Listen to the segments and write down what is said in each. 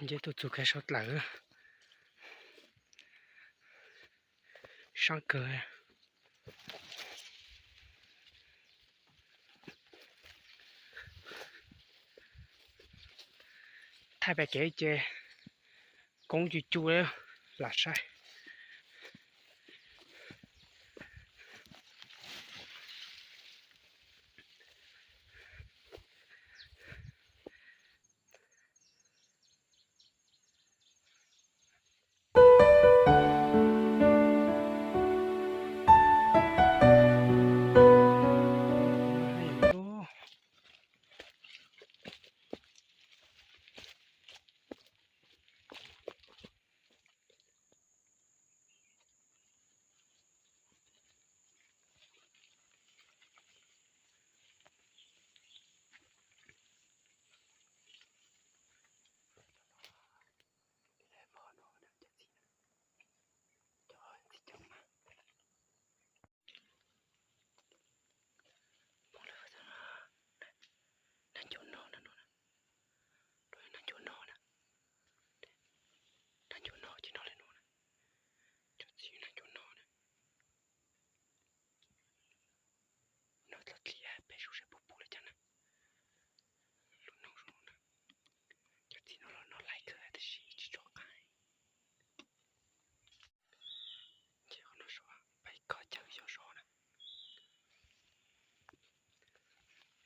Nce tuaj txug kiag saum dlawg, sab kawg. Thaij pem kev ces koob cu cu lam saib. Nag ncua no na, no na, nag ncua no na, nag ncua no ces no li no na, cov txiv nag ncua no na. No txog dliv peb zus seb puas pum li cas na. Lub no zoo na, cov txiv no los no laij kawg tab sis tsis tshua qaij. Ces qhov no sov peb kho chaw xyov sov na.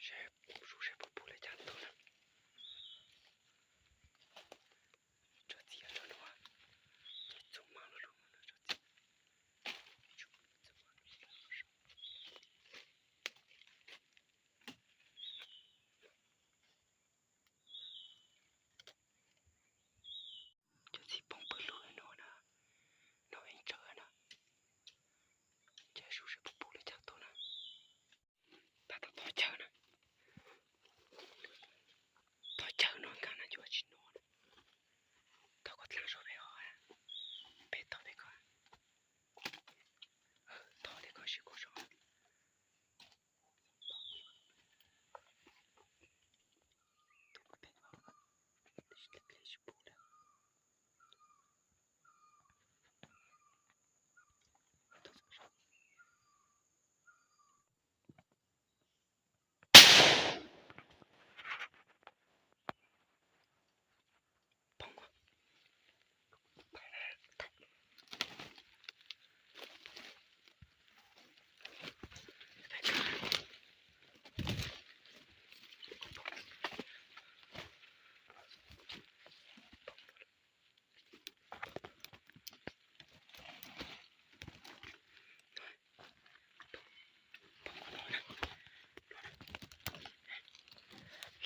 Seb pum zus seb puas pum li cas tuaj na. Tso txiv tso no, txus maj lub no tso txiv. Cov txiv poob pawg lug no na, no heev tsawv na. Ces zus seb puas pum li cas tuaj na. Tab tom thov chaw na, thov chaw no nkag na yuav tsis no na. Thov koj dlaab zog peb os, peb thov peb koj, thov li koj sib koj zog.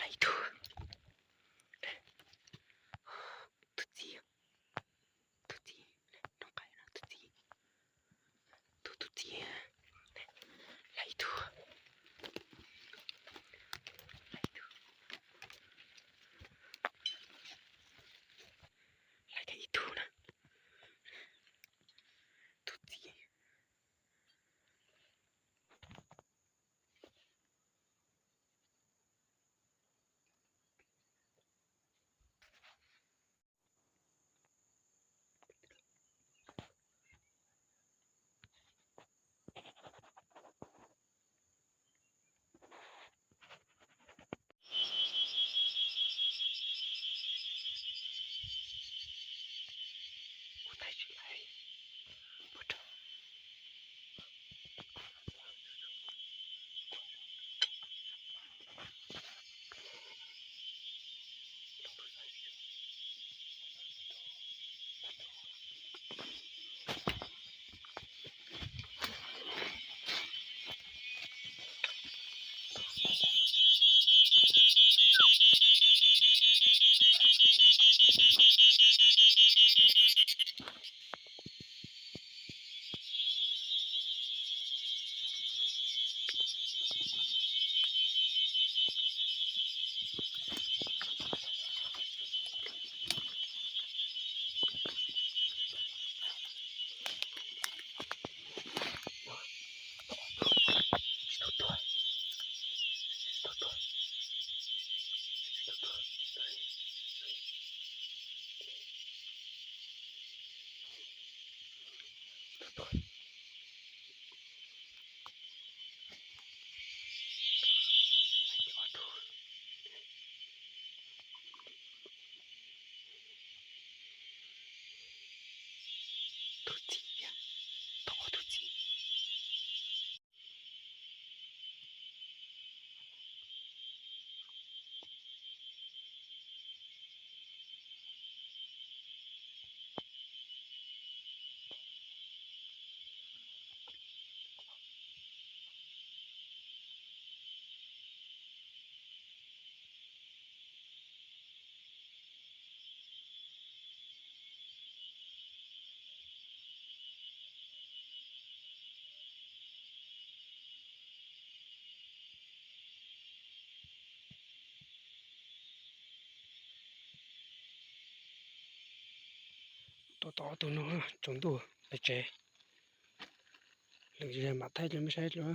Lawv ib tug, tus txiv, tus txiv, noj qab no tus txiv, tus, tus txiv, lawv ib tug, lawv ib tug, lawv ib tug na, tus txiv. Tus txiv thiab, tau ob tug txiv. Tua tau ob tug no, tsaus ntuj pem tsev, lwm zaus mam thaij rau mej saib dua.